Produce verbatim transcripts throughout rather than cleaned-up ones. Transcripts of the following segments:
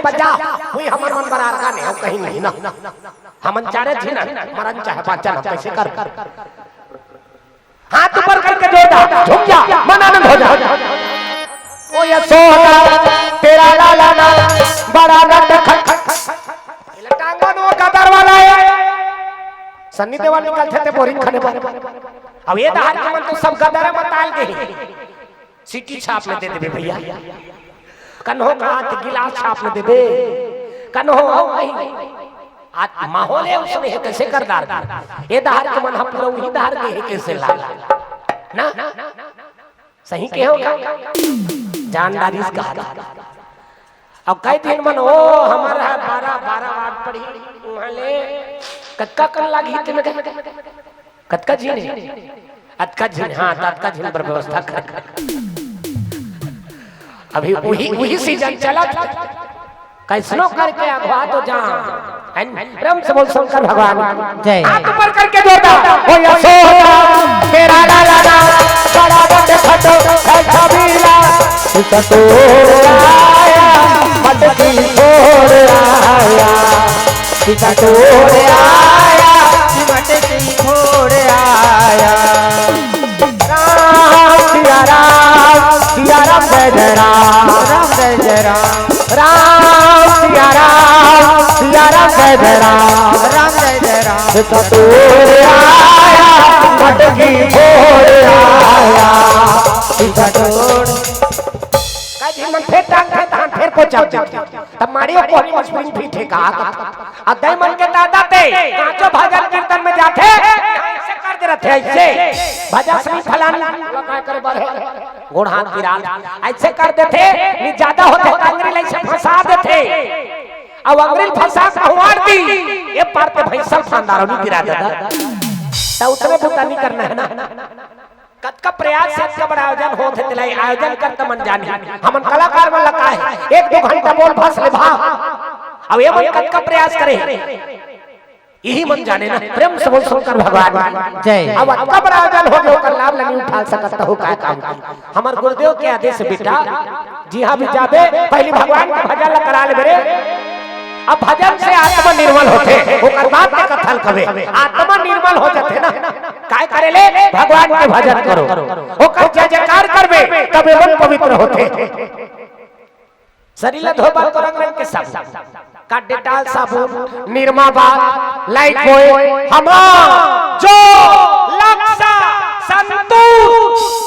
बजा, कोई हमर मन बरार का नहीं, हम कहीं नहीं ना। हमन चारे झिन, मरन चाहे बाँचन, हम कैसे कर? हाथ ऊपर करके जोरदार झूम जा, मन आनंद हो जा। ओ यशोदा, तेरा लाला ना, बड़ा नटखट। ये टांगन वो गदर वाला हे। सन्नी देवल निकलथे ते बोरिंग खाने पर। अब ये डहर के मन तो सब गदर हे, मताल के हे। सीटी छाप में दे देबे भैया, कन्हो का हाथ गिलास छाप में दे दे, कन्हो हो वही। आज माहौल हे उसमें हे, कैसे कर डार दे। ये डहर के मन ह पूरा वही डहर के हे, कैसे ला ना, सही के हो का? जान डारिस का। अब कई दिन मन ओ हमर ह बारह, बारह वार्ड पड़ी, उहाँ ले कतका कन लागी तेमे कतका झिन हे? अतका झिन, हाँ, त अतका झिन बर व्यवस्था कर। अभी वही, वही सीजन चलत हे। कैसनो करके अगवा तो जा। हैं? प्रेम से बोल शंकर भगवान की। जय। हाथ ऊपर करके जोरदार। ओ यशोदा, तेरा लाला ना, बड़ा बट खटो, है छबीला। सतोर आया, मटकी फोड़ आया। सीता तोड़ आया, मटकी फोड़ आया। राम सिया राम, सिया राम जय जय राम। राम जय जय राम। राम सिया राम, सिया राम जय जय राम। राम जय जय राम। सीता तोड़ आया, मटकी फोड़ आया। सीता तोड़। कई दिन मन फेर टांग थे, तहां फेर को चल जाते। तब मारियो कोहनी स्प्रिंग भी ठेका। अब दई मन के दादा ते, कांचो भजन कीर्तन में जाथे, ऐसे कर दे रथे, ऐसे। भजा श्री फलान, गोड़ हाथ गिरा, ऐसे कर देथे, नी ज्यादा होथे, कांगरी ले से फंसा देथे। अब अंगरी फंसा कहवार दी, ये पार ते भैंसा फांदारो नी गिरा दादा। त उतने बुता नी करना हे ना। कतका प्रयास से अतका बड़ा आयोजन होत हे, तेला आयोजन करता मन जाने। हमन कलाकार मन ला का हे, एक दो घंटा बोल भास ले भा। अब ये मन कतका प्रयास करे हे, यही मन जाने ना। प्रेम से बोल शंकर भगवान की। जय। अब अतका बड़ा आयोजन हो गया, ओकर लाभ ला नी उठा सकत हो, काय काम की? हमर गुरुदेव के आदेश बेटा, जिहां भी जाबे, पहली भगवान के भजन ला करा लेबे रे। अब भजन से आत्मा निर्मल होथे, ओकर बाद के कथा ल कबे, आत्मा निर्मल हो जाथे ना। काय करे ले? भगवान के भजन करो, ओकर जय जयकार करबे, तबे मन पवित्र होथे। शरीर ला धोए बर तो रंग रंग के साबुन, का डेटॉल साबुन, निरमा बा, लाइफबॉय, हमाम, जो, लक्सा, संतूर।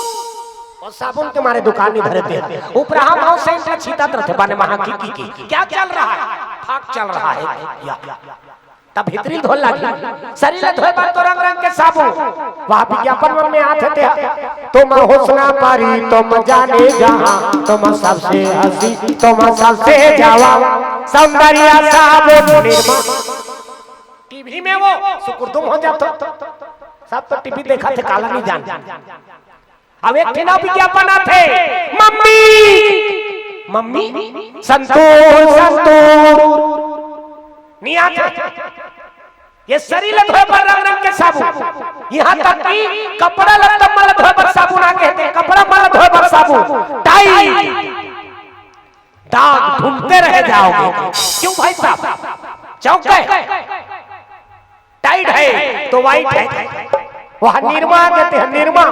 अउ साबुन के मारे दुकान नी धरे थे। उपराहा म सेंट ल छीतत रथे, बने महा की, की, की। क्या चल रहा है? फाक चल रहा है। या। तब भीतरी धोल लागी। शरीर ल धोए बर तो रंग रंग के साबुन। वह विज्ञापन मन में आथे ते। तुम हुस्ना परी, तुम जाने जहां, तुम सबसे हसी, तुम सबसे जवां। सौंदर्य साबुन निरमा। टीवी में वो सुकुरदुम हो जातो। सब तो टीवी देखत हे, काला नी जान। अब एक ठिन विज्ञापन आथे, मम्मी, मम्मी, संतूर, संतूर। नी आथे। ये शरीर ल धोए बर रंग रंग के साबुन, यहां तक कि कपड़ा लत्ता मन ल धोए बर साबुन आगे हे, कपड़ा मन ल धोए बर साबुन, टाई। दाग ढूंढते रह जाओगे। क्यों भाई साहब? चौंक गए? टाइड है तो वाइट है। वह निरमा कहते हैं, Nirma,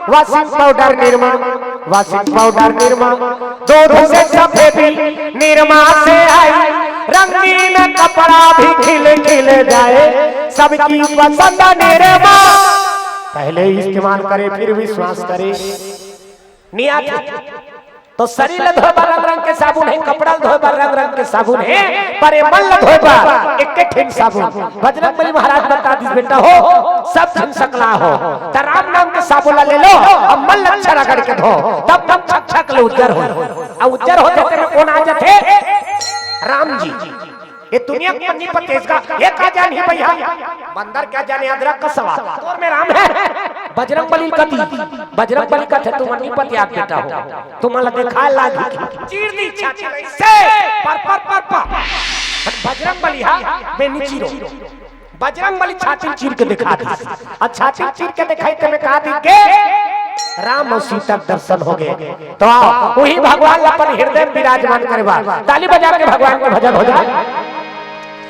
washing powder Nirma, washing powder Nirma, दूध से सफेदी निरमा से आई, रंगीन कपड़ा भी खिल खिल जाए, सबकी पसंद निरमा। पहले इस्तेमाल करें, फिर विश्वास करें। नी आथे। तो शरीर ल धोए बर रंग रंग के साबुन हे, कपड़ा ल धोए बर रंग रंग के साबुन हे, पर ये मन ल धोए बर एक ठिन साबुन। बजरंग बली महाराज बता दिस, बेटा हो, सब झन सकला हो, त राम नाम के साबुन ल ले लो, अब मन ल अच्छा रगड़ के धो, तब मन छक छक ले उज्जर हो। अब उज्जर होथे तेमे कोन आ जाथे? राम जी। ये दुनिया के मन नी पते इसका, ये का जान ही भैया? बंदर क्या जाने अदरक का स्वाद। तोर में राम है। बजरंग बली कती, बजरंग बली कथे, तू मन नी पते आप बेटा हो, तुमन ला देखाए लागी। चीर दी छाती से, पर, पर, पर, पर। बजरंग बली हा, मैं नी चीरो। बजरंग बली छाती चीर के दिखा दी। अउ छाती चीर के दिखाई ते में का दी के? राम अउ सीता के दर्शन हो गए। तो आओ, वही भगवान ला अपन हृदय में विराजमान करे बा। ताली बजा के भगवान के भजन हो जाए।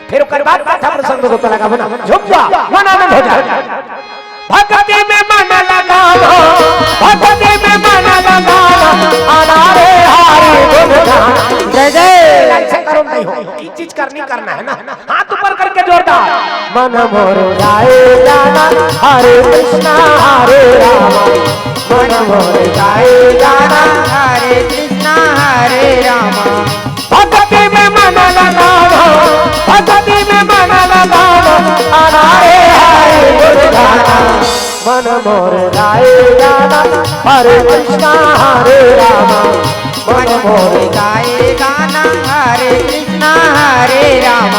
फिर ओकर बाद कथा प्रसंग में गोता लगाबो ना, झूम जा, मन आनंद हो जाए। भक्ति में मन लगाओ, भक्ति में मन लगाओ, अनारे हरि गुण गाओ। जय जय। ऐसे करो नहीं हो, ये चीज करनी करना है ना। हाथ ऊपर करके जोरदार। मन मोर गाए गाना, हरे कृष्णा हरे राम। मन मोर गाए गाना, हरे कृष्णा हरे राम। भक्ति में मन लगाओ, भक्ति में मन लगाओ, अनारे हरे गुण गाना। मन मोर गाए गाना, हरे कृष्णा हरे राम। मन मोर गाए गाना, हरे कृष्णा हरे राम।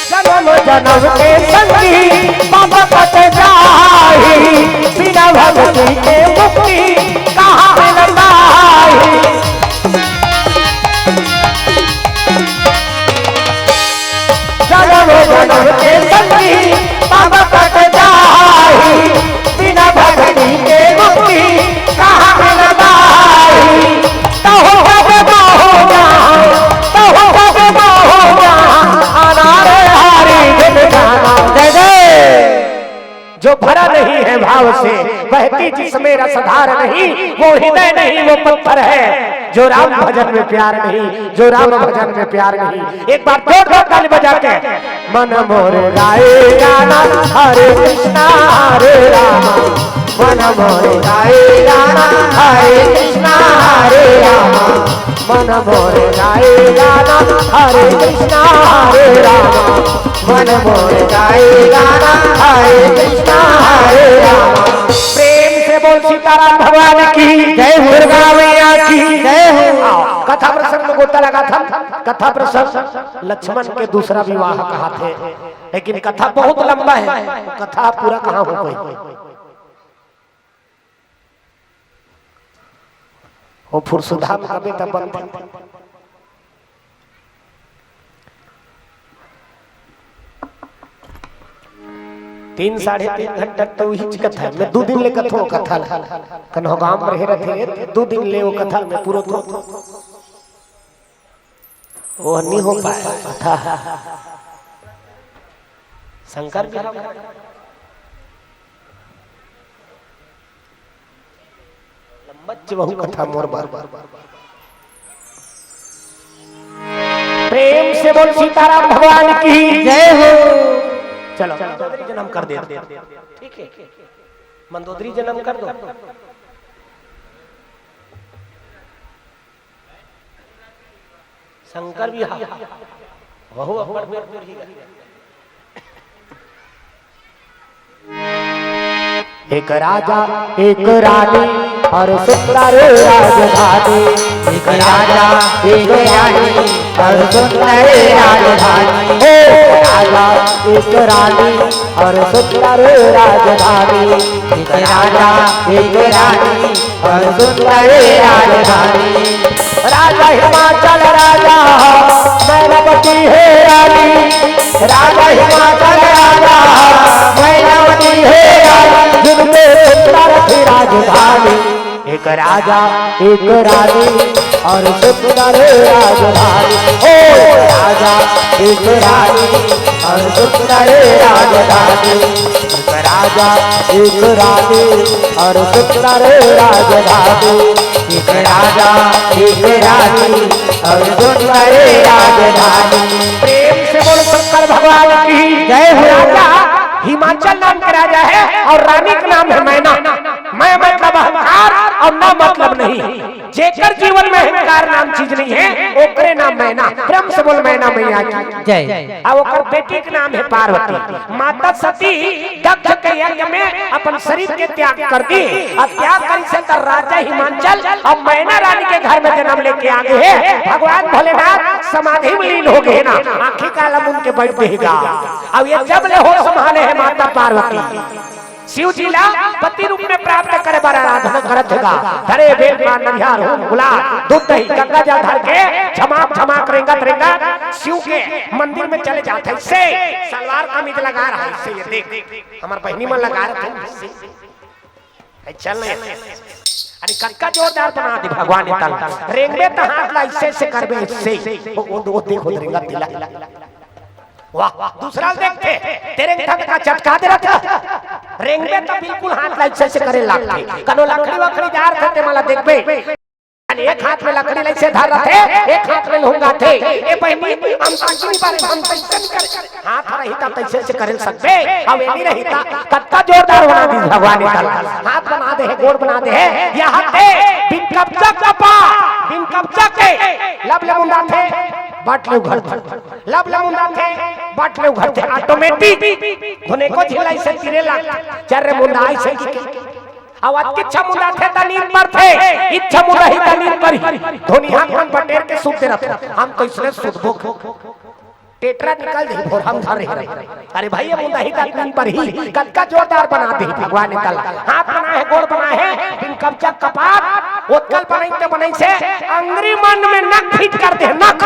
जन्म जन्म के संगी पाप कट जाही, बिना भक्ति के मुक्ति कहाँ मिल पाही। जन्म जन्म के संगी पाप कट जाही, बिना भक्ति के मुक्ति कहाँ मिल पाही। तहु जग बाहु जहाँ, तहु जग बाहु जहाँ, अनारे हरि गुण गाना। जय जय। जो भरा नहीं है भाव से, बहती जिसमें रसधार नहीं, वो हृदय नहीं, वो पत्थर है। जो राम भजन में प्यार नहीं, जो राम भजन में प्यार नहीं। एक बार जोरदार ताली बजा के। मन मोर गाए गाना, हरे कृष्णा हरे राम। मन मोर गाए गाना, हरे कृष्णा हरे राम। मन मोर गाए गाना, हरे कृष्णा हरे राम। मन मोर गाए गाना, हरे कृष्णा हरे राम। प्रेम से बोल सीताराम भगवान की जय हो। दुर्गा मैया की जय हो। आओ, कथा प्रसंग में गोता लगा था। कथा प्रसंग लक्ष्मण के दूसरा विवाह कहा थे, लेकिन कथा बहुत लंबा है, कथा पूरा कहाँ हो गई। वो फुरसुधा में कबे तब बनते। तीन साढ़े तीन घंटा तो वही कथा है। मैं दो दिन ले कथो कथा ला। कन्हो गांव में रहे रहते, दो दिन ले वो कथा में पूरा तो वो नहीं हो पाए कथा। शंकर भी लंबच बहु कथा मोर बार बार। प्रेम से बोल सीताराम भगवान की जय हो। चलो, मंदोदरी जन्म कर दे। ठीक है, मंदोदरी जन्म कर दो। शंकर भी हा। वहू अब्बड़ बेर पूर ही गा। एक राजा, एक रानी और सुंदर राजधानी। एक राजा, एक रानी और सुंदर राजधानी। ओ राजा, एक रानी और सुंदर राजधानी। एक राजा, एक रानी और सुंदर राजधानी। राजा हिमाचल राजा, मैनावती है रानी। राजा हिमाचल राजा, मैनावती है रानी। जुग में सुंदर थी राजधानी। एक राजा, एक रानी और सुंदर राजधानी। ओ राजा, एक रानी और सुंदर राजधानी। एक राजा, एक रानी और सुंदर राजधानी। एक राजा, एक रानी और सुंदर राजधानी। प्रेम से बोल शंकर भगवान की जय हो। राजा हिमाचल नाम के राजा है और रानी का नाम है मैना। मैं मतलब अहंकार और ना मतलब नहीं। जेकर जीवन में अहंकार नाम चीज नहीं है, ओकरे नाम मैना। प्रेम से बोल, मैना मैया की। जय। अब ओकर बेटी के नाम है पार्वती। माता सती दक्ष के यज्ञ में अपन शरीर के त्याग कर दी। अब त्याग करी से त राजा हिमांचल अब मैना रानी के घर में जन्म लेके आ गए हैं। भगवान भोलेनाथ समाधि में लीन हो गए ना, आंखी काला मुन के बैठ देगा। अब ये जब ले होश संभाले है माता पार्वती, शिव जी ला पति रूप में प्राप्त करे बर आराधना करत हेगा। धरे बेल पान नरिहर हूम गुलाल दूध दही गंगा जल धर के झमाक झमाक रेंगत रेंगत शिव के मंदिर में चले जात है। से सलवार कमीज लगा रहा है, से ये देख, हमार बहिनी मन लगा रहा है, से ए, चल नहीं। अरे कतका जोरदार बना दे भगवान ने तल। रेंगबे त हाथ ला ऐसे से करबे, ऐसे। ओ, ओ, ओ देखो रेंगत तिला। वाह, दूसरा देखते, तेरे ढंग का चटका दे रखा। रेंगबे त बिल्कुल हाथ ला ऐसे से करे लागते। कनो लकड़ी वकड़ी जा रहा ते मला देखबे। एक हाथ में लकड़ी ला ऐसे धर रखे, एक हाथ में लहुंगा थे। ए बहिनी, हम तो ऐसे नहीं बारे, हम तो ऐसे नहीं करे। हाथ रही त तैसे से करे सकबे, अब ये नहीं रही त कतका जोरदार बना दी भगवान ने तल। हाथ बना दे है, गोड़ बना दे है, यहाँ थे बिन कब्जा कपा, बिन कब्जा के लब ले मुंडा थे, बाट ले उघर थे, लब ले मुंडा थे, बाट ले उघर थे, ऑटोमेटिक धुने को झिलाई से तिरे लाग, चर्रे मुंडा ऐसे की अब अतकी इच्छा मुंडा थे त नींद परथे, इच्छा मुंडा ही त नींद परही। धोनी हाथ मन बटेर के सुत दे रहत। हम तो इसने सुतबो। टेटरा निकल जाई भोर हम धरे रहे। अरे भाई, ये मुंडा ही त नींद परही। कतका जोरदार बना दे भगवान ने तल। हाथ बना है, गोड़ बना है, बिन कब्जा कपाट, ओतकल बनाई ते बनाई से अंगरी मन में नक फिट कर दे, नक।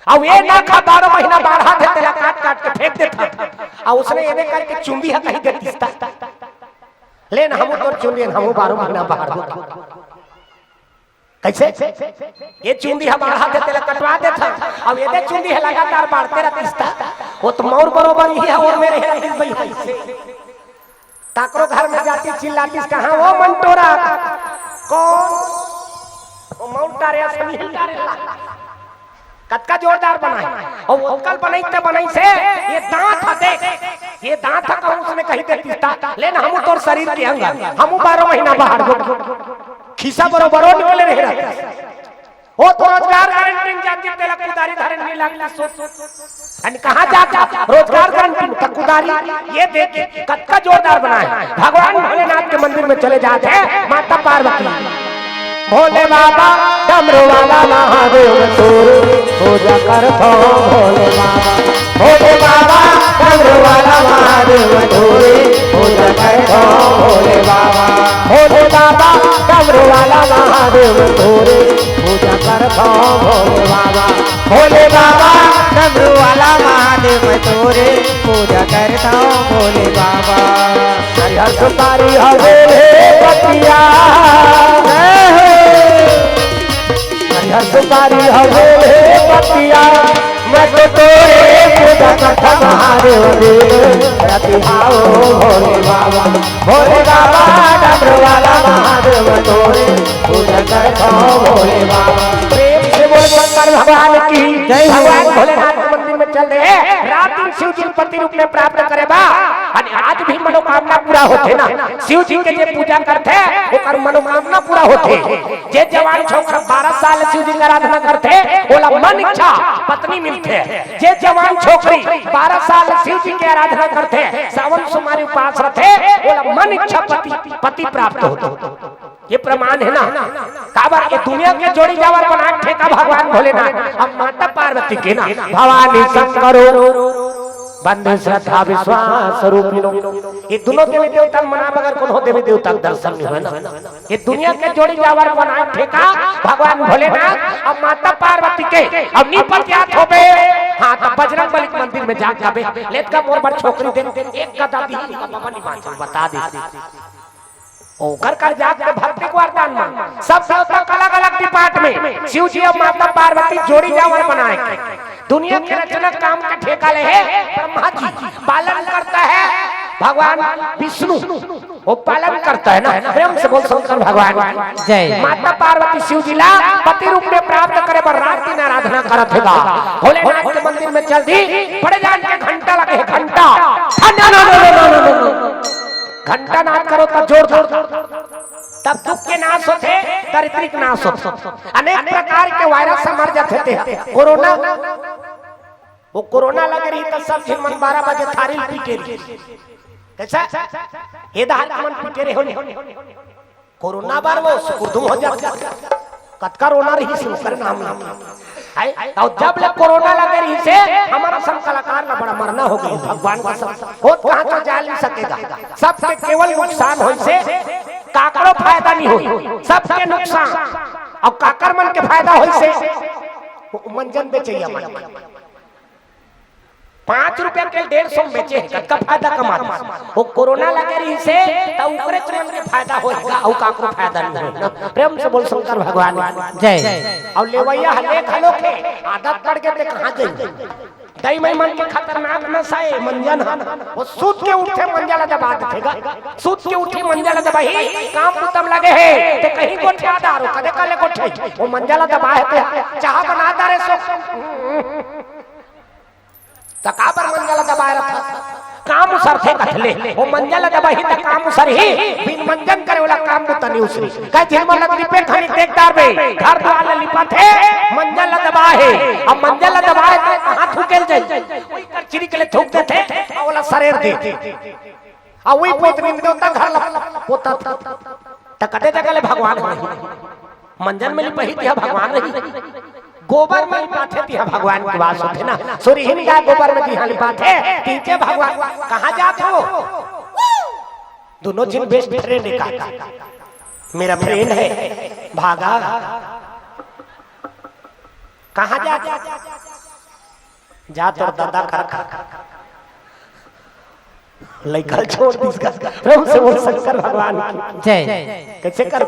अब ये ना खा, बारह महीना बाढ़ा थे, तेला काट काट के फेंक देता। अब उसने ये करके चुंदी है कहीं देती ता। ले ना, हमू तोर चुंदी, हमू बारह महीना बाढ़। कैसे? ये चुंदी है बाढ़ा थे, तेला कटवा देता। अब ये चुंदी है लगातार बाढ़ते रहती ता। वो तो मौर बरोबर ही है और मेरे है इस भाई। ताकरो घर में जाती चिल्लाती, "कहाँ वो मंटोरा?" कौन? वो मौंटा रे, असली ही ला रे ला। कतका जोरदार बनाई। और ओतकल बनाई ते बनाई से, ये दांत ह देख, ये दांत ह कहूँ उसने कही देती ता, ले ना, हमू तोर शरीर के अंग, हमू बारह महीना बाहर हो। खिस्सा बरोबरो निकले रहे रहते। ओ तो रोजगार गारंटी में जाती, तेला कुदारी धरे नहीं लागती, सोच, सोच, सोच। अन कहाँ जाता? रोजगार गारंटी में, त कुदारी। ये देख, कतका जोरदार बना है। भगवान भोलेनाथ के मंदिर में चले जाते हैं, माता पार्वती। भोले बाबा, डमरू वाला महादेव तोरे पूजा करथो भोले बाबा। भोले बाबा, डमरू वाला महादेव तोरे पूजा करथो भोले बाबा। भोले बाबा, डमरू वाला महादेव तोरे पूजा करथो भोले बाबा। भोले बाबा, डमरू वाला महादेव तोरे पूजा करथो भोले बाबा। हरिहर सुपारी हवे रे पतिया, हरिहर सुपारी हवे रे पतिया, मैं तो तोरे पूजा करता महादेव देव, रति भाव भोले बाबा। भोले बाबा, डमरू वाला महादेव तोरे पूजा करता भोले बाबा। प्रेम से बोल शंकर भगवान की जय। भगवान भोलेनाथ के मंदिर में चल रहे हैं। रात दिन शिव जी पति रूप में प्राप्त करे बा। अरे आज भी मनोकामना पूरा होथे ना। शिव जी के जे पूजा करथे, ओकर मनोकामना पूरा होथे। जे जवान छोकरा बारह साल शिव जी के आराधना करथे, ओला मन इच्छा पत्नी मिलथे। जे जवान छोकरी बारह साल शिव जी के आराधना करथे, सावन सोमवारी उपास रथे, ओला मन इच्छा पति, पति प्राप्त होथे। ये प्रमाण है ना। काबर ये दुनिया के जोड़ी जावर बना ठेका भगवान भोलेनाथ, अब माता पार्वती के ना, भवानी शंकरो वंदे श्रद्धा विश्वास रूपिणो। ये दोनों देवी देवता मना बगैर कोनो देवी देवता के दर्शन नहीं होय ना। ये दुनिया के जोड़ी जावर बना ठेका भगवान भोलेनाथ अब माता पार्वती के। अब नी पतियात होबे, हाँ, तो बजरंग बली के मंदिर में जाके कहबे, "लेत का मोर बर छोकरी दे, एक गदा दी का बाबा नी बांचल, बता दे।" ओकर कर जाके भक्ति के वरदान मांग। सब देवता का अलग-अलग डिपार्टमेंट। शिव जी और माता पार्वती जोड़ी जावर बनाए। दुनिया के रचना काम का ठेका ले है ब्रह्मा जी, पालन करता है भगवान विष्णु, वो पालन करता है ना। प्रेम से बोल शंकर भगवान की जय। माता पार्वती शिव जी ला पति रूप में प्राप्त करे बर रात दिन आराधना करत हेगा। भोलेनाथ के मंदिर में चल दी, बड़े जान के घंटा लगे है, घंटा। घंटा नाद करो तो जोर जोर। तब दुख के नाश होथे, दरिद्री के नाश होथे। अनेक प्रकार के वायरस ह मर जाथे। ते कोरोना, वो कोरोना लगे रही त सब झिन मन बारह बजे थारी ल पीटे रही। कैसा? हे दहार के मन पीटे रहे हो नहीं? कोरोना बार वो सुकुरदुम हो जाथे। कतका रोना रही से ओकर नाम ला। है? अउ जब ले कोरोना लगे रही से हमर असन कलाकार ला बड़ा मरना हो गई। भगवान कसम, होत कहाँ तो जा नहीं सकेगा। सबके केवल नुकसान होइसे, काकरो फायदा नहीं होई, सबके नुकसान। अउ काकर मन के फायदा होइसे, वो मंजन बेचैया मन। पाँच रुपया के डेढ़ सौ में बेचे हे, कतका फायदा कमा दे। वो कोरोना लगे रही से, त ओकरे मन के फायदा होएगा, अउ काकरो फायदा नहीं होएगा। प्रेम से बोल शंकर भगवान की। जय। अउ लेवैया हले घलो के आदत पड़ के ते कहाँ जाई? दई मई मन के खतरनाक नशा हे मंजन ह। वो सूत के उठे मंजन ला दबा देथे गा। सूत के उठे मंजन ला दबाही, काम कुतम लगे हे, ते कहीं गोठिया दारू, कदे काले गोठे। वो मंजन ला दबाए हे ते, चाह बना दारे सो। त काबर मंजन ला दबाए रखा? काम उसरथे कथले। वो मंजन ला दबाही त काम उसरही, बिन मंजन करे वाला काम बुता नहीं उसरी। कहे झिन मन लग लिपे खानी देखदार बे, घर द्वार ला लिपाथे, मंजन ला दबाए हे। अब मंजन ला दबाए त कहाँ थूके ल जाई? वही कर चिरी के लिए थूक देथे, अउ ओला सरेर दे। अउ वही पोत निंदे होता घर ला पोता था। त कते जगह ले भगवान होही? मंजन में लिपही तिहा भगवान रही, गोबर में लिपाथे तिहा भगवान के वास होथे ना। सुरहीन गाय गोबर में जिहाँ लिपाथे, तिहचे भगवान। कहाँ जात हो? दोनों झिन best friend हे का? मेरा friend है, भागा। कहाँ जात? जा तोर ददा कर, कर, कर, कर। लइका ल छोड़ दिस का। प्रेम से बोल शंकर भगवान की। जय। कैसे कर?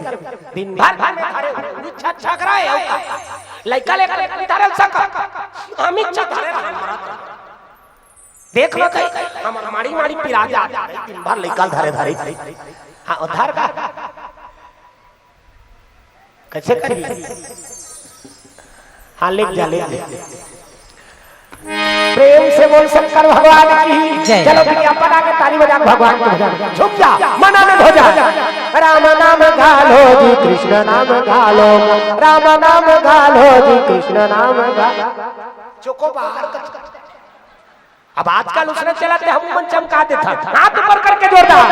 दिन भर घर में धरे, इच्छा छगरा है, अउ का? लइका लेकर धरे सक। हम इच्छा धरे रहन मरत। देख लो कहीं, हम माड़ी माड़ी पिरा जात, दिन भर लइका ल धरे धरे। हाँ, उधार का। कैसे करी? हाँ, ले जा, ले जा। प्रेम से बोल शंकर भगवान की। जय। चलो, विज्ञापन आगे, ताली बजा के भगवान को बजा। झुक जा, मन आनंद हो जा। राम नाम गालो जी, कृष्ण नाम गालो। राम नाम गालो जी, कृष्ण नाम गालो। चोको बाहर कर। अब आजकल उसने चलत हे, हम मन चमका देथन। हाथ ऊपर करके जोरदार।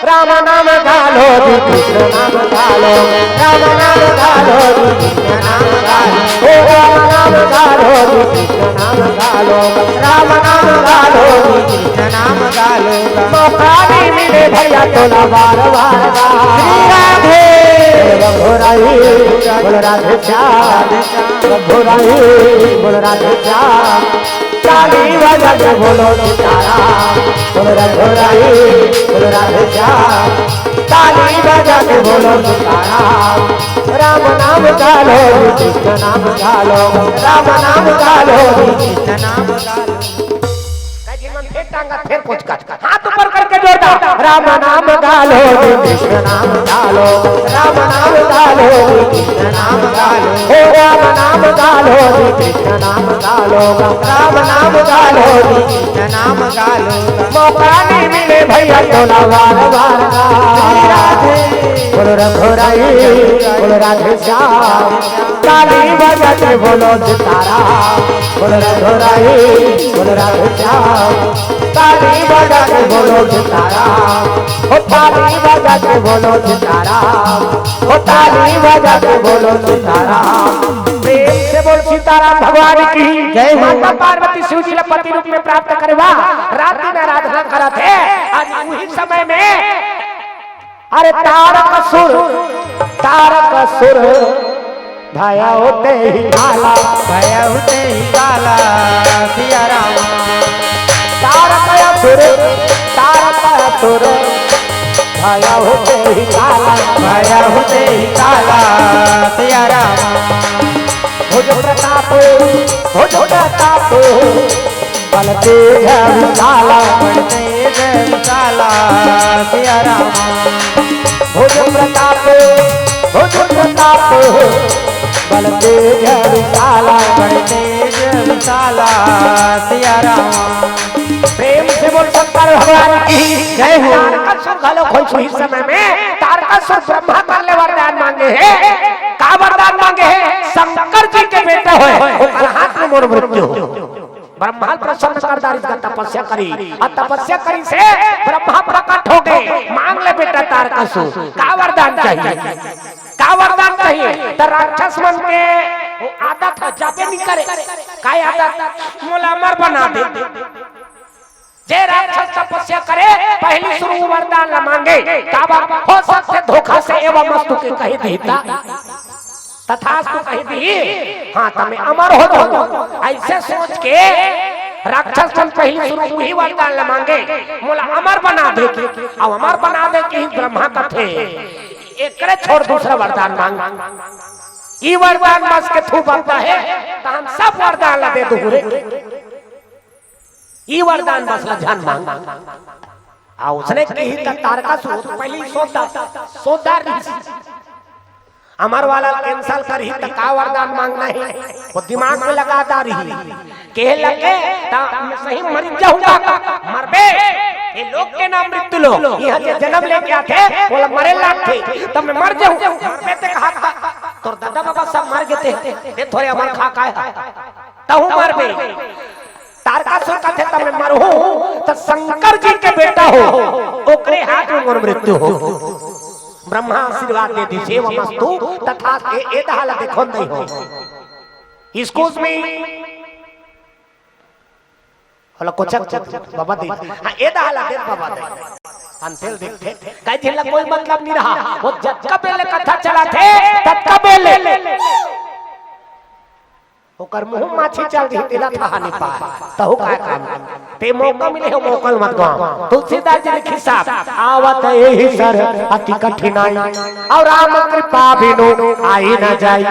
राम नाम गालो जी, कृष्ण नाम गालो। राम नाम गालो जी, कृष्ण नाम गालो। ओ राम नाम गालो जी, कृष्ण नाम गालो। राम नाम गालो जी, कृष्ण नाम गालो। मौका नहीं मिले भैया तोला बार बार। श्री राधे। बोल रघुराई, बोल राधे श्याम। रघुराई, बोल राधे श्याम। ताली बजा के बोलो सीताराम, बोल रघुराई, बोल राधे श्याम। ताली बजा के बोलो सीताराम। राम नाम गालो, कृष्ण नाम गालो, राम नाम गालो, कृष्ण नाम गालो। कह जी मन फेर टांगा, फेर पोचका। हाथ ऊपर करके जोरदार। राम नाम गालो जी, कृष्ण नाम गालो। राम नाम गालो जी, कृष्ण नाम गालो। ओ राम नाम गालो जी, कृष्ण नाम गालो। राम नाम गालो जी, कृष्ण नाम गालो। मौका नहीं मिले भैया तोला बार बार। श्री राधे। बोल रघुराई, बोल राधे श्याम। ताली बजा के बोलो सीताराम, बोल रघुराई, बोल राधे श्याम। ताली बजा के बोलो सीताराम, ओ ताली बजा के बोलो सीताराम, ओ ताली बजा के बोलो सीताराम। प्रेम से बोल सीताराम भगवान की। जय हो। माता पार्वती शिव जी ला पति रूप में प्राप्त करे बर रात दिन आराधना करत हे। अउ उही समय में अरे तारकासुर, तारकासुर, भया होते ही काला। भया होते ही काला, सिया राम। तारकासुर, तारकासुर, भया होते ही काला। भया होते ही काला, सिया राम। भुज प्रताप, भुज प्रताप, बल तेज विशाला। बल तेज विशाला, सिया राम। भुज प्रताप, भुज प्रताप, बल तेज विशाला। बल तेज विशाला, सिया राम। प्रेम से बोल शंकर भगवान की जय हो। तारकासुर घलो खोई उही समय में, तारका राक्षस ब्रह्मा कर ले वरदान मांगे हे। का वरदान मांगे हे? शंकर जी के बेटा होय, ओकर हाथ में मोर मृत्यु हो। ब्रह्मा प्रसन्न कर डारिस, तपस्या करिस, अउ तपस्या करिस हे ब्रह्मा प्रकट हो गे। मांग ले बेटा तारकासुर, का वरदान चाहिए, का वरदान चाहिए? त राक्षस मन के आदत हे, जाबे नहीं करे। का आदत? मोला अमर बना दे। जे राक्षस तपस्या करे, पहिली सुरू वरदान ला मांगे। काबर? हो सकथे धोखा से एवं मस्तु के कहि दिही त, तथास्तु कहि दिही, हाँ, त मैं अमर हो जाहूं। अइसे सोच के राक्षस मन पहिली सुरू उही वरदान ला मांगे, मोला अमर बना दे के। अब अमर बना दे के ही ब्रह्मा कथे, एकरे छोड़ दूसरा वरदान मांग। ई वरदान बस के थू बनता हे, त हम सब वरदान ला दे दूं रे। ई वरदान बस ला झन मांग। अउ उसने किही त तारकासुर पहिली सोच डारिस, सोच डारिस। अमर वाला cancel करही त का वरदान मांगना हे, वो दिमाग में लगा डारिस। कहे लगे, त मैं सही मर जाहूंगा। मरबे, ये लोक के नाम मृत्यु लोक। इहां जे जनम लेके आथे, ओला मरे लागथे। त मैं मर जाहूं, मरबे ते कहा था। तोर दादा बाबा सब मर गे ते, ते थोरे अमर खा काय हा। तहूं मरबे। तारकासुर कथे, त मैं मरहूं, त शंकर जी के बेटा हो, ओकरे हाथ में मोर मृत्यु हो। ब्रह्मा आशीर्वाद दे दिस, एवमस्तु तथा। ए, ए दहा ला देखो नहीं हो। Excuse me। होला कोचक बाबा दे। हाँ, ए दहा ला दे बाबा दे। अंतेल देखथे, कहे जिला कोई मतलब नहीं रहा। वो जतका बेले कथा चलाथे, ततका बेले। ओकर मुंह माछी चल दिही, तेला थाहा नहीं पाए। तहु काय काम? ते मौका मिले हो, मौका मत गवा। तुलसीदास जी लिखिस साहब, आवत एही सर अति कठिनाई, अउ राम कृपा बिनु आई न जाई।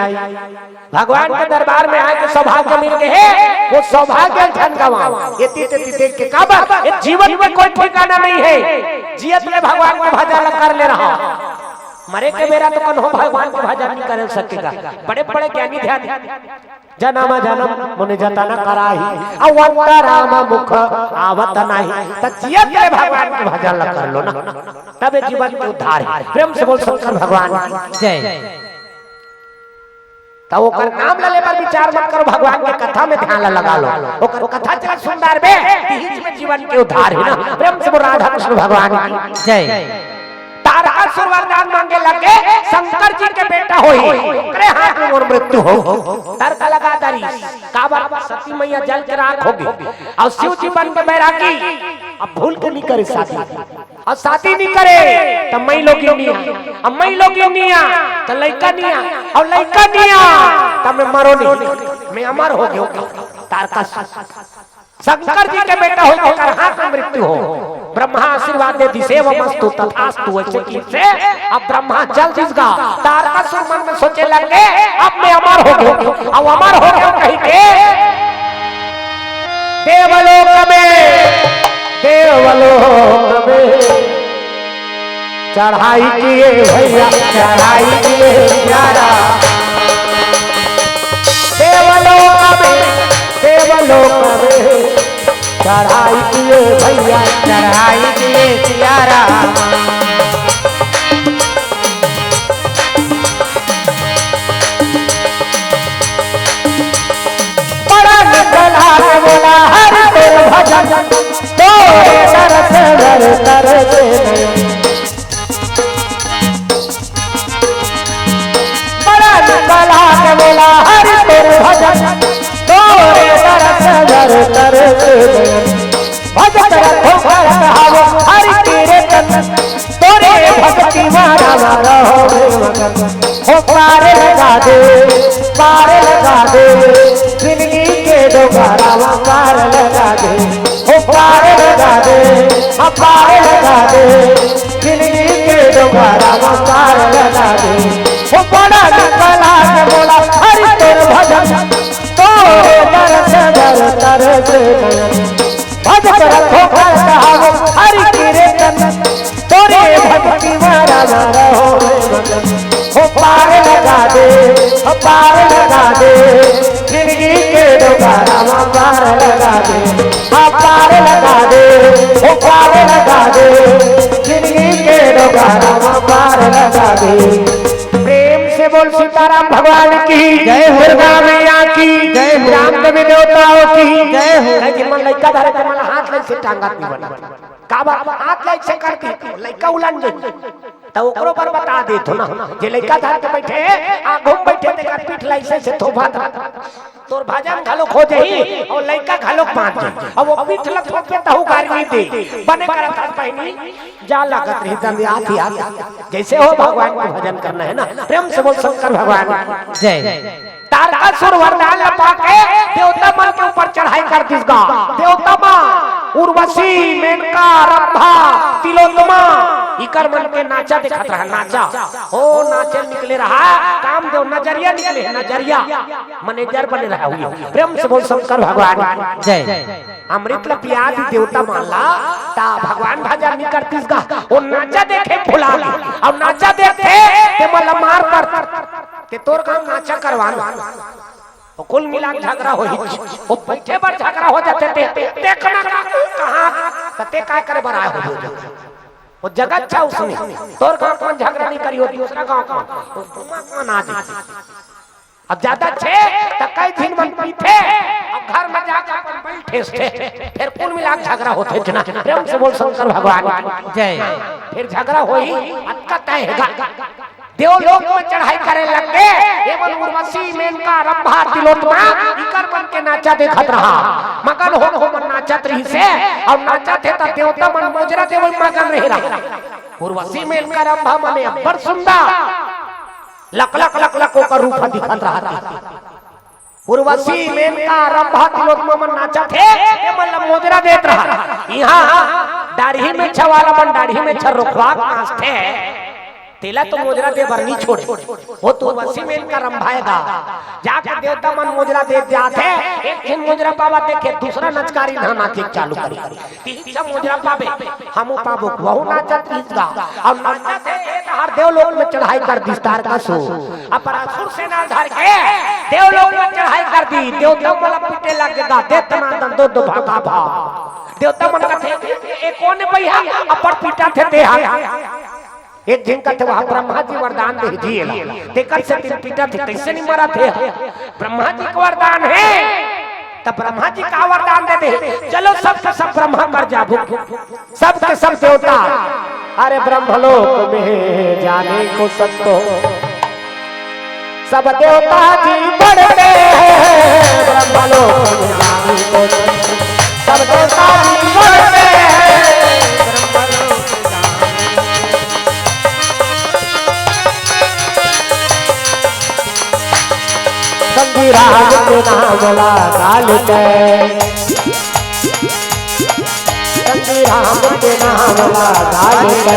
भगवान के दरबार में आए के सौभाग्य मिल गे हे, वो सौभाग्य झन गवा। एती तेती देख के काबर? ये जीवन में कोई ठिकाना नहीं हे। जियत ले भगवान के भजन ला कर ले रहा। मरे के बेरा तो कन्हो भगवान के भजन नहीं कर सकेगा। बड़े बड़े ज्ञानी ध्यानी जनम जनम मुनि जतन कराही, अउ अंतराम मुख आवत नाही। त जियत ले भगवान के भजन ला कर लो ना, तबे जीवन के उद्धार हे। प्रेम से बोल शंकर भगवान की जय। त ओकर नाम ला ले बर विचार मत करो, भगवान के कथा में ध्यान ला लगा लो। ओकर कथा चला सुंदर बे, त बीच में जीवन के उद्धार हे ना। प्रेम से बोल राधा कृष्ण भगवान की जय। तारकासुर वरदान मांगे लगे, शंकर जी के बेटा होही, ओकरे हाथ में मोर मृत्यु हो। तर्क लगा डारिस, काबर सती मैया जल के राख होगे, अउ शिव जी बन के बैरागी, अब भूल के नहीं करे शादी, अउ शादी नहीं करे, त मैं लोग नहीं आ, अब मैं लोग नहीं आ, त लइका नहीं आ, अउ लइका नहीं आ, त मैं मरो नहीं, मैं अमर हो गेंव। तारकासुर शंकर जी के बेटा होय, ओकर हाथ में मृत्यु हो। ब्रह्मा आशीर्वाद दे दिस, एवमस्तु तथास्तु, वइसे किहिस हे। अब ब्रह्मा चल दिस गा, तारकासुर मन में सोचे लगे, अब मैं अमर हो गेंव। अब अमर हो गेंव कहि के देवलोक में, देवलोक में चढ़ाई किए भैया, चढ़ाई किए प्यारा। देवलोक में, देवलोक में चढ़ाई किए भैया, चढ़ाई किए प्यारा। बड़ा निकला के बोला हरि तोर भजन, तोरे दरस दर कर दे। बड़ा निकला के बोला हरि तोर भजन, तोरे दरस दर कर दे। भजत रखो घर कहावो हरि कीर्तन, तोरे भक्ति मारा मारा हो रे मगन। हो पार लगा दे, पार लगा दे, जिंदगी के डोंगरा मा पार लगा दे। हो पार लगा दे, हाँ पार लगा दे, जिंदगी के डोंगरा मा पार लगा दे। हो बड़ा निकला के बोला हरि तोर भजन, तोरे दरस दर कर दे नयन। भजत रखो घर कहावो हरि कीर्तन, तोरे भक्ति मारा मारा हो रे मगन। हो पार लगा दे, हो पार लगा दे, जिंदगी के डोंगरा मा पार लगा दे। हाँ पार लगा दे, हो पार लगा दे, जिंदगी के डोंगरा मा पार प्रेम से बोल सीताराम भगवान की, जय हो। दुर्गा मैया की, जय हो। राम देवी देवताओं की, जय हो। कहे कि मन लइका धरे ते मन हाथ ले से टांगत नहीं बना। का बात? हाथ ले से करती, लइका उलन जाई। त ओकरो पर बता देत हो ना, जे लइका धर के बैठे, आगू में बैठे, तेकर पीठ ला अइसे से थोपत रह। तोर भजन घलो खो जाही अउ लइका घलो बांच जाही। अब वो पीठ ला थोपे तहू गारी दे। बने करत हस बहिनी, जा लागत रही दंदियात याद। जइसे हो भगवान के भजन करना हे ना, प्रेम से बोल शंकर भगवान की। जय। तारकासुर वरदान ला पाके देवता मन के ऊपर चढ़ाई कर दिस गा। देवता मन उर्वशी, मेनका, रंभा, तिलोत्तमा, इकर मन के नाचा देखत रहा, नाचा। हो नाचे निकले रहा, कामदेव नजरिया निकले, नजरिया, मैनेजर बने रहा हुई। प्रेम से बोल शंकर भगवान की। जय। अमृत ल पिया दी देवता मन ला, ता भगवान भजन नहीं करतिस गा। वो नाचा देखे भुला गे। अब नाचा देखथे, ते मन ला मार कर। ते तोर काम नाचा करवाना। वो कुल मिला के झगड़ा होही। वो बैठे बर झगड़ा हो जाथे ते, देखना का, कहाँ, त ते काय करे बर आए हो। वो जगत छा उसने, तोर गाँव कौन झगड़ा नहीं करी हो, दूसरा गाँव कौन, वो घुमा कौन आ जाए। अब ज्यादा छे त कई दिन मन पीथे, अब घर में जाके अपन बैठे से, फिर कुल मिला के झगड़ा होथे जना। प्रेम से बोल शंकर भगवान की। जय। फिर झगड़ा होही, अतका तय हेगा। देवलोक में चढ़ाई करे लग गे, एमन उर्वशी, मेनका, रंभा, तिलोत्तमा, इकर मन के नाचा देखत रहा। मगन हो, हो मन नाचत रही से, अउ नाचत हे त देवता मन मोजरा देवे मगन रहे रहा। उर्वशी, मेनका, रंभा मने अब्बड़ सुंदर, लक लक लक लक ओकर रूप ह दिखत रहा। उर्वशी, मेनका, रंभा, तिलोत्तमा मन नाचत हे, एमन ला मोजरा देत रहा। इहाँ दाढ़ी मेछा वाला मन दाढ़ी मेछा रोखवा के नाचथे, तेला तो मोजरा दे बर नी छोड़े। वो तो उर्वशी, मेनका, रंभा हे गा। जाके देवता मन मोजरा देत जात हे, एक झिन मोजरा पावा देखे, दूसरा नचकारी ना नाचे चालू करे। तीन सब मोजरा पाबे, हमू पाबो, वहू नाचत रहिस गा। अउ नाचत हे, ए डहार देवलोक में चढ़ाई कर दिस तारकासुर। अब असुर सेना धर के देवलोक में चढ़ाई कर दी। देवता मन ला पीटे लग गे गा, दे तना दन दो दो भागा भाग। देवता मन कथे, "ए कोन भैया, अब्बड़ पीटत हे ते हा?" एक झिन कथे, "वहाँ ब्रह्मा जी वरदान दे दिए ला, तेकर से तीर पीटत हे, तइसे नहीं मरत हे।" ब्रह्मा जी के वरदान हे, त ब्रह्मा जी का वरदान दे दे, "चलो सब के सब ब्रह्मा कर जाबो।" सब के सब देवता, अरे ब्रह्मलोक में जाने को संतो, सब देवता जी बढ़ते हैं ब्रह्मलोक में जाने को संतो, सब देवता जी बढ़ते हैं ब्रह्मलोक में जाने को। संगी राम के नाम ला गाल के, संगी राम के नाम ला गाल के,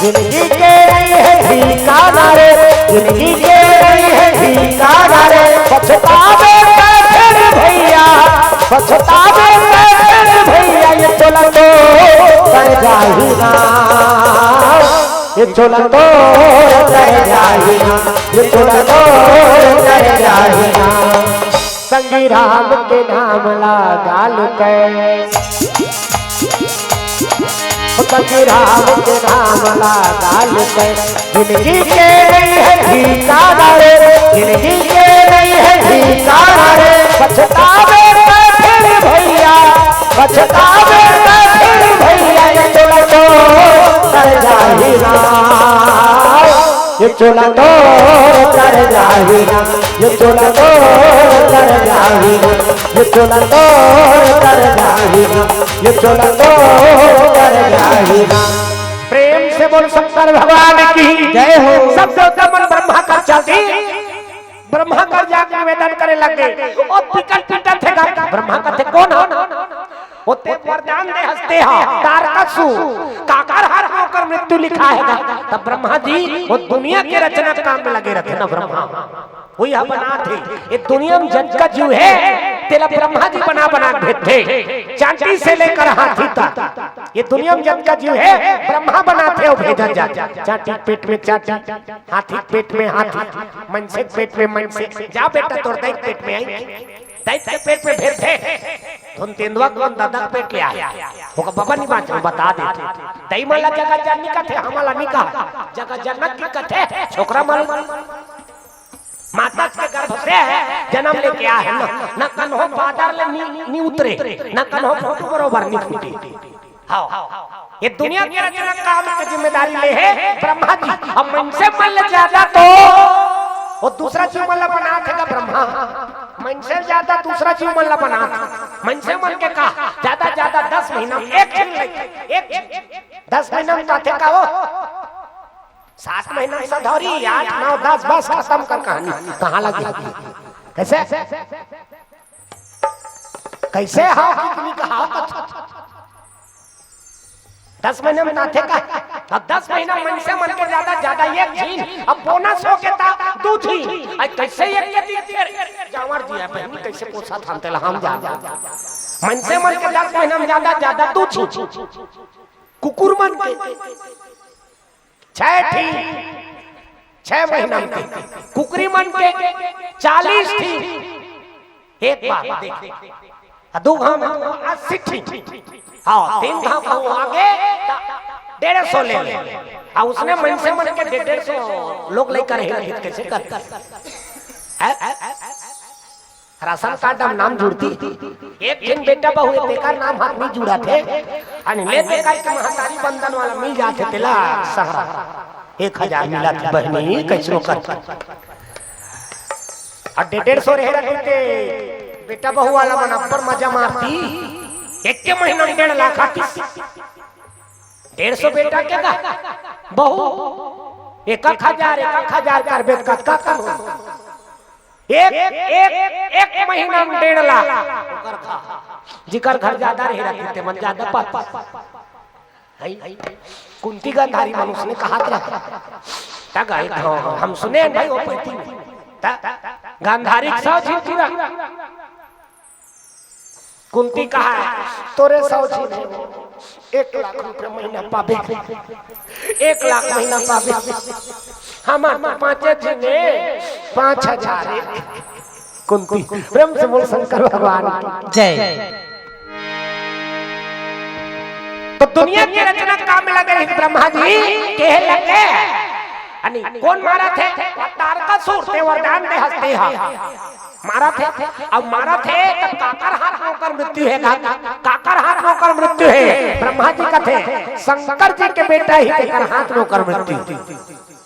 जिंदगी के नहीं है ठिकाना रे, जिंदगी के नहीं है ठिकाना रे। पछतावे त फिर भैया, पछतावे त फिर भैया, ये चोला तो कर जाही ना। ये चोला तोर कर जाही ना, ये चोला तोर कर जाही ना। संगी राम के नाम ला गाल के, संगी राम के नाम ला गाल के। जिंदगी के नहीं है ठिकाना रे, जिंदगी के नहीं है ठिकाना रे। पछतावे त फिर भैया, पछतावे त फिर भैया, ये चोला तो कर जाही ना, ये चोला तो कर जाही ना, ये चोला तो कर जाही ना, ये चोला तो कर जाही ना, ये चोला तो कर जाही ना। प्रेम से बोल शंकर भगवान की जय हो। सब देवता मन ब्रह्मा कर चलती। ब्रह्मा कर जाके निवेदन करे लग गे, "ओ बिकट पीटत हे गा।" ब्रह्मा कथे, "कोन हो?" "ओ ते वरदान दे हस ते हा, तारकासुर, काकर हाथ में ओकर मृत्यु लिखा हे गा।" तब ब्रह्मा जी वो दुनिया के रचना काम में लगे रहते ना ब्रह्मा, वही ह बनात हे। ये दुनिया में जतका जीव हे, तेला ब्रह्मा जी बना बना के भेजथे, चांटी से लेकर हाथी तक। ये दुनिया में जतका जीव हे, ब्रह्मा बनाथे अउ भेजत जाथे। चांटी के पेट में चांटी, हाथी के पेट में हाथी, मनसे के पेट में मनसे। जा बेटा, तोर दाई के पेट में आई, दाई के पेट में भेजथे। धुन तेंदुआ कोन ददा के पेट ले आए? ओकर बाबा नहीं बाँचे, बता देथे। दई मन ला जगत जननी कथे, हमन ला नहीं कहा। जगत जनक के कथे, छोकरा मन माता के गर्भ से जन्म लेके आए हे ना, ना कन्हो पादर ले नी, नी उतरे, ना कन्हो फोटो बरोबर नी फूटे। हाँ, ये दुनिया के रचना काम के जिम्मेदारी ले हे ब्रह्मा जी। अब मनसे मन ले ज्यादा तो वो दूसरा जीव मन ला बनात हे का ब्रह्मा, मनसे ज्यादा दूसरा जीव मन ला बनात हे। मनसे मन के का ज्यादा ज्यादा दस महीना में एक झिन लइका, एक झिन। दस महीना में तो आथे का वो, सात महीना में सधौरी, आठ, नौ, दस, बस खतम कर कहानी। कहाँ लगी? कैसे? कैसे? हाँ, कितनी कहा? दस महीना में नाथे का? अब दस महीना मनसे मन के ज्यादा, ज्यादा एक झिन, अब बोनस हो के ता दू झिन। आज कैसे एक के दिन फेर जांवर दिया बहनी, कैसे पोसा थान तेला हम जा। मनसे मन के दस महीना में ज्यादा, ज्यादा दू झिन। कुकुर मन के छह ठी, छह महीना में कुकरी मन के चालीस ठी। एक बार देख, आ दू घाव में अस्सी ठी। हाँ, तीन घाव कहूँ आगे, त डेढ़ सौ ले ले। आ उसने मनसे मन के डेढ़, डेढ़ सौ लोग लइका रहे, कैसे कर? हैं? राशन कार्ड म नाम जुड़ती, एक झिन बेटा बहू हे, तेकर नाम हाथ नहीं जुड़त हे। अन ले तेकर के महतारी बंधन वाला मिल जाथे तेला सहारा। एक हजार मिलत हे बहनी, कैसनो कर। अउ डेढ़ सौ रहे रहते ते बेटा बहू वाला मन अब्बड़ मजा मारती। एक के महीना में डेढ़ लाख आती। डेढ़ सौ बेटा के का? बहू। एक एक हजार, एक एक हजार करबे त कतका कम हो? एक, एक, एक महीना में डेढ़ लाख। ओकर घर, जिकर घर ज्यादा रहे रहते, ते मन ज्यादा पात। है? कुंती गांधारी मन उसने कहा था। ता गाय, हाँ, हम सुने हैं भाई वो पति में। ता गांधारी सौ झिन पूरा। कुंती कहा है, तोरे सौ झिन हे, एक लाख रुपया महीना पाबे, एक लाख महीना पाबे, हमर तो पाँचे झिन हे, पाँच हजार हे। कुंती, प्रेम से बोल शंकर भगवान की। जय। तो दुनिया के रचना काम में लगे हे ब्रह्मा जी, केहे लगे? अनी कोन मारत हे? तारकासुर, ते वरदान दे हस्ते हा। मारत हे, अब मारत हे, त काकर हाथ में ओकर मृत्यु हे, का-, काकर हाथ में ओकर मृत्यु हे? ब्रह्मा जी कथे, शंकर जी के बेटा ही तेकर हाथ में ओकर मृत्यु।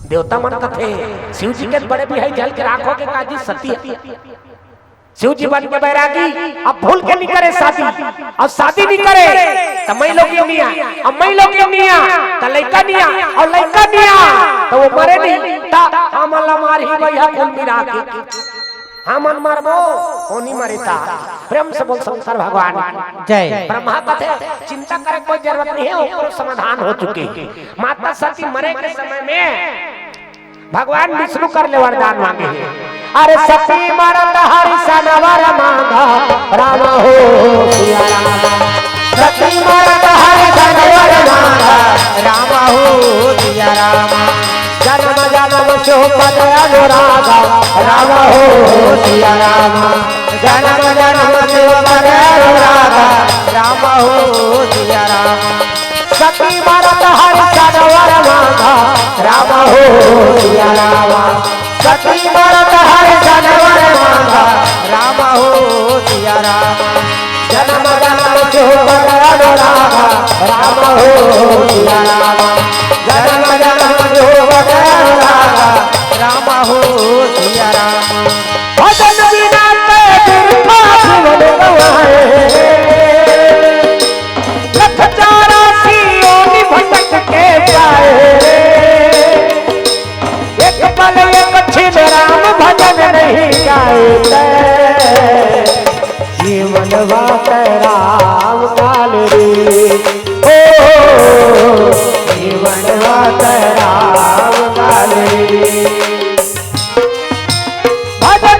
देवता मन कथे, शिव जी के बड़े बिहाई जल के राख होगे का जी सती। शिव जी बन के बैरागी, अब भूल के नहीं करे शादी, अब शादी नहीं करे, त मैं लोग ये नहीं आ, अब मैं लोग ये नहीं आ, त लइका नहीं आ, और लइका नहीं आ, त वो मरे नहीं, त हमन ला मारही भैया कुल मिला के। हमन मरबो, ओ नहीं मरे ता। प्रेम से बोल शंकर भगवान की। जय। ब्रह्मा कथे, चिंता करे कोई जरूरत नहीं हे, ओकरो समाधान हो चुके हे। माता सती मरे के समय में भगवान विष्णु कर ले वरदान मांगे हे। अरे सती मरत हरि सन वर मांगा, राम हो सिया राम। सती मरत हरि सन वर मांगा, राम हो सिया राम। जन्म जन्म सुख पद अनुरागा, राम हो सिया राम। जन्म जन्म सुख पद अनुरागा, राम हो सिया राम। सती मरत हरि सन वर मांगा, राम हो सिया राम। सती मरत हरि सन वर मांगा, राम हो सिया राम। जन्म जन्म सुख पद अनुरागा, राम हो सिया राम। जन्म जन्म सुख पद अनुरागा, राम हो सिया राम। भजन बिना ते बिरथा जीवन गवाए। लख चौरासी योनि भटक के जाए। एक पल एक छिन राम भजन नहीं गाए ते। जीवन बात राम काल रे। ओ, जीवन बात राम काल रे। भजन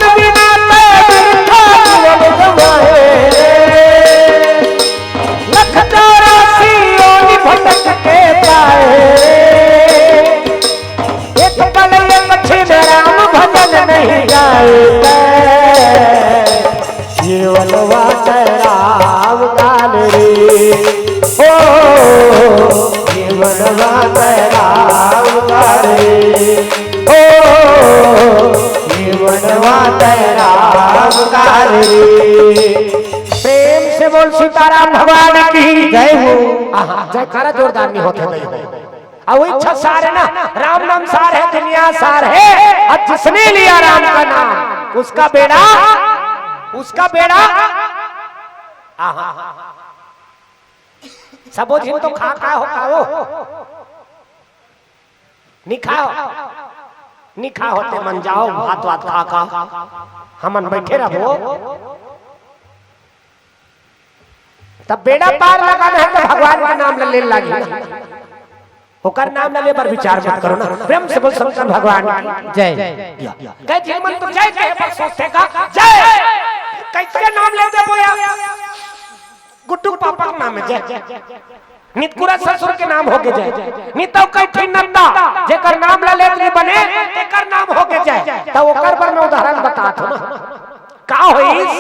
सीताराम भगवान की जय हो। आहा, जयकारा जोरदार नहीं होते नहीं हो। अब वो इच्छा सार है ना, राम नाम सार है, दुनिया सार है। और जिसने लिया राम का नाम, उसका बेड़ा, उसका बेड़ा। आहा, सबो झिन तो खा का हो का हो। निखा, निखा होते मन जाओ, भात वात खा का हमन बैठे रहबो। तब बेड़ा पार लगाना है तो भगवान के नाम ले, ले लागी ना। ओकर नाम ले बर विचार मत करो ना। प्रेम से बोल शंकर भगवान की जय। कई झिन मन तो जय कहे पर सोचते का जय। कैसे नाम लेते बोया? गुड्डू पापा के नाम में जय। नितकुरा ससुर के नाम होके जय। नितौ कई ठिन नंदा, जेकर नाम ला लेत नहीं बने, तेकर नाम होके जय। त ओकर बर मैं उदाहरण बतात हूँ ना। का होइस?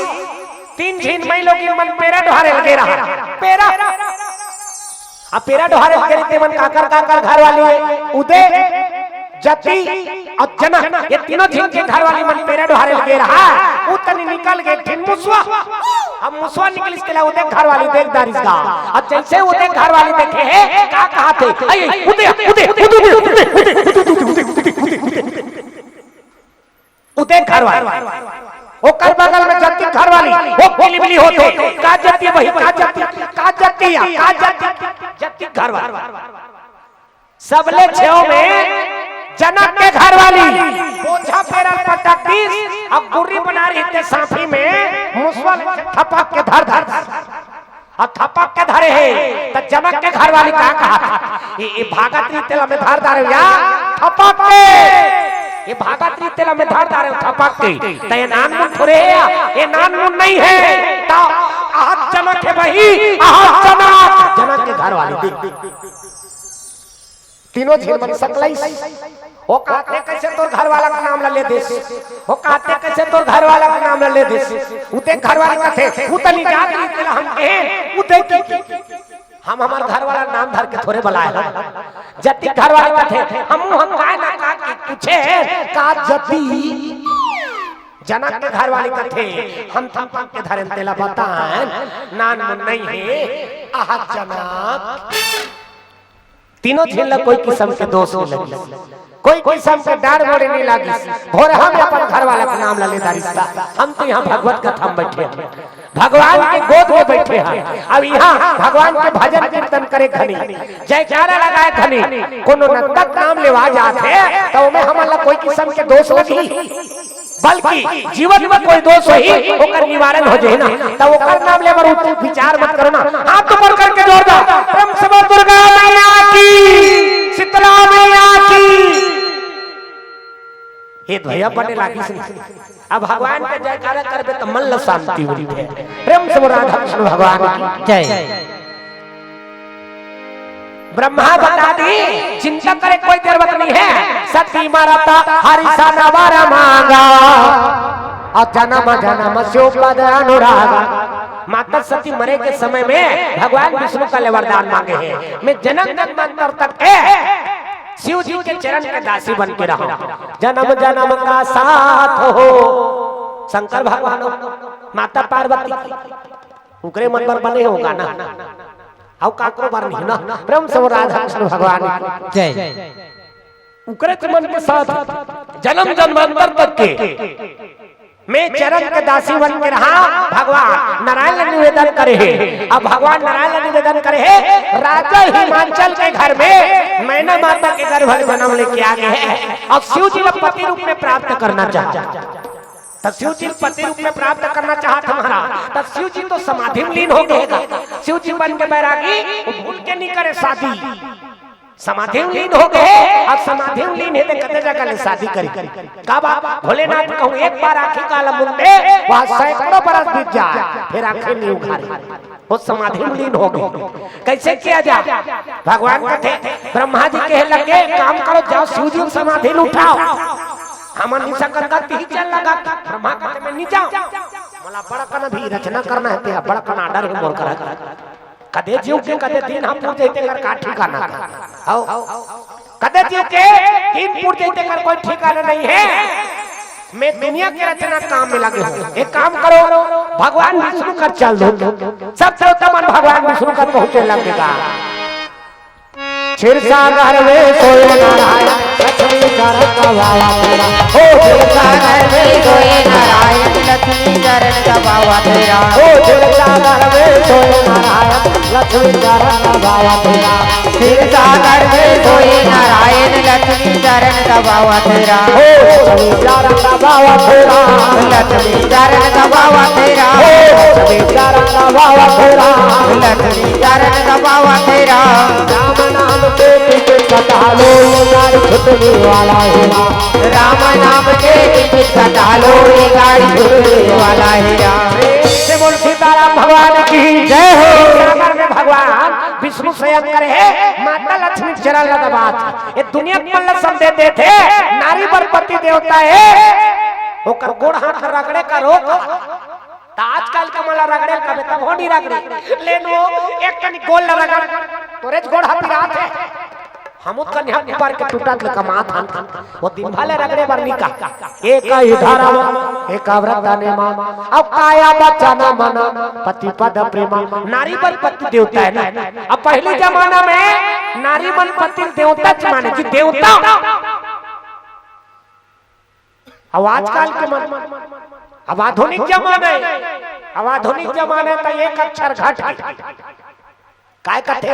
तीन झिन मई लोगिन मन पेरा डोहारे लगे रहा। पेरा। अब पेरा डोहारे लगे रहिते मन काकर काकर घर वाली है। उदय, जति और जनक, ये तीनों झिन के घर वाली मन पेरा डोहारे लगे रहा। उ तनी निकल गए, फिर मुसवा। अब मुसवा निकलिस तेला उदय घर वाली देख दारिस गा। अब जैसे उदय घर वाली देखे है, का कहा थे? अये, उदय, उदय, उदय, उदय, उदय, उदय, उदय, उदय, उदय, उदय। उदय घर वाली। ओकर बगल में जति घर वाली, वो किलिबिली होते। का जति वही, का जति, का जति या, का जति, जति घर वाली। सबले छेव में जनक के घर वाली बोझा पेरल पटक दीस, अब गुर्री बना रही ते साफी में मुसवा थपक के धर धर। अउ थपक के धरे हे, त जनक के घर वाली का कहा था? ये, ये भागत रीत तेला में धर डारे या थपक के। ये भागत रीत तेला में धर डारे थपक के। त ये नानमुन थोरे हे या, ये नानमुन नहीं है। त आहत जनक हे वही, आहत जनक। जनक के घर वाली देख। तीनों झिन मन सकलाइस। ओ कहते कैसे तोर घर वाला का नाम ला ले देस? ओ कहते कैसे तोर घर वाला का नाम ला ले देस? उते घर वाली कथे, "उ तनी जात नहीं तेला हम कहे, उते की।" हम हमार घर वाला नाम धर के थोरे बलाए हन। जति घर वाली कथे, "हम हम काय ना का के पूछे, का जति?" जनक के घर वाली कथे, "हम थपक के धरेन तेला बताएन, नानमुन नहीं हे, आहत जनक।" तीनों झिन ला कोई किसम के दोष नहीं लगिस, कोई किसम के डर मोड़े नहीं लागिस। भोरहा में अपन घर वाला के नाम ला ले डारिस ता। हम तो यहाँ भगवत कथा में बैठे हैं, भगवान के गोद में बैठे हैं। अब यहाँ भगवान के भजन कीर्तन करे घनी, जयकारा लगाए घनी, कोनो नंदा के नाम लेवा जात हे, त ओमे हमन ला कोई किसम के दोष लगी? बल्कि जीवन में कोई दोष होही, ओकर निवारण हो जाए ना, त ओकर नाम ले बर उचित विचार मत करो ना। हाथ ऊपर करके जोरदार प्रेम से बोल दुर्गा मैया की, शीतला मैया की। हे भैया बने लागिस नहीं। अब भगवान के जयकारा करबे त मन ला शांति मिलथे। प्रेम से बोल राधा कृष्ण भगवान की जय। ब्रह्मा बता दी, चिंता करे कोई जरूरत नहीं है। सती मरत हरि सन वर मांगा, और जन्म जन्म स्यो पद अनुरागा। माता सती मरे के समय में भगवान विष्णु का ले वरदान मांगे हैं, मैं जन्म जन्मांतर तक के शिव जी के चरण के दासी बन के रहूं, जन्म जन्म का साथ हो। शंकर भगवान हो, माता पार्वती, उकरे मन बर बने होगा ना। अउ काकरो बर नहीं ना। प्रेम से बोल राधा कृष्ण भगवान की जय। उकरे मन के साथ जन्म जन्मांतर तक के मैं चरण के दासी बन के रहा। भगवान नारायण ला निवेदन करे हे। अब भगवान नारायण ला निवेदन करे हे, राजा हिमांचल के घर में मैना माता के गर्भ में जन्म लेके आ गए हैं। अब शिव जी ला पति रूप में प्राप्त करना चाहता। त शिव जी पति रूप में प्राप्त करना चाहत हमारा, त शिव जी तो समाधि में लीन हो गए। शिव जी बन के बैरागी, वो भूल के नहीं करे शादी, समाधि में लीन हो गए। अब समाधि में लीन हे, ते कते जगह ले शादी करी? का बात भोलेनाथ कहूँ, एक बार आँखी काला मुंदे, वहाँ सैकड़ों बरस बीत जाए, फिर आँखें नहीं उघारे। वो समाधि में लीन हो गए। कैसे किया जाए? भगवान कथे, ब्रह्मा जी कहे लगे, काम करो, जाओ शिव जी समाधि में उठाओ। हमन निशा गंगा तीही चल लगा, ब्रह्मा कथे, मैं नहीं जाऊं। मोला बड़ा कन अभी रचना करना हे, तेहा बड़ा कन order हे मोर करा। कदे जीव के कदे दिन हम पूजे तेकर का ठिकाना। हौ, कदे जीव के दिन पूजे तेकर कोई ठिकाना नहीं हे। मैं दुनिया के रचना काम में लगे हूँ। एक काम करो, भगवान विष्णु कर चल दो। सब देवता मन भगवान विष्णु कर पहुंचे लगे गा। क्षीर सागर में सोए नारायण, लक्ष्मी चरण दबावा तेरा। हो क्षीर सागर में सोए नारायण, लक्ष्मी चरण दबावा तेरा। हो क्षीर सागर में सोए नारायण, लक्ष्मी चरण दबावा तेरा। क्षीर सागर में सोए नारायण, लक्ष्मी चरण दबावा तेरा। हो लक्ष्मी चरण दबावा तेरा। लक्ष्मी चरण दबावा तेरा। हो लक्ष्मी चरण दबावा तेरा। लक्ष्मी चरण दबावा तेरा। राम नाम के पीछे कटा लो, ये गाड़ी छूटने वाला है। राम नाम के पीछे कटा लो, ये गाड़ी छूटने वाला है। से बोल सीताराम भगवान की जय हो। सागर में भगवान विष्णु शयन करे हे, माता लक्ष्मी चरण ला दबात। ये दुनिया के मन ला संदेश देथे, नारी बर पति देवता हे, ओकर गोड़ हाथ रगड़े का रोक। त आजकल के मन ला रगड़े कबे तब हो नहीं रगड़े। लेन वो एक कनी गोड़ ला रगड़, तोरेच गोड़ हाथ पिरात हे। हमू कन्या ऊपर के टूटत ले कमात हन। वो दिन भले रगड़े बर निका। एक ही धर्म, एक व्रत नियम, अब काया वचन मन, पति पद प्रेम, नारी बर पति देवता है ना। अब पहले जमाना में नारी मन पति देवता च माने जी, देवता। अब आजकल के मन, अब आधुनिक जमाना है, अब आधुनिक जमाना है तो एक अक्षर घट गया। काय कथे?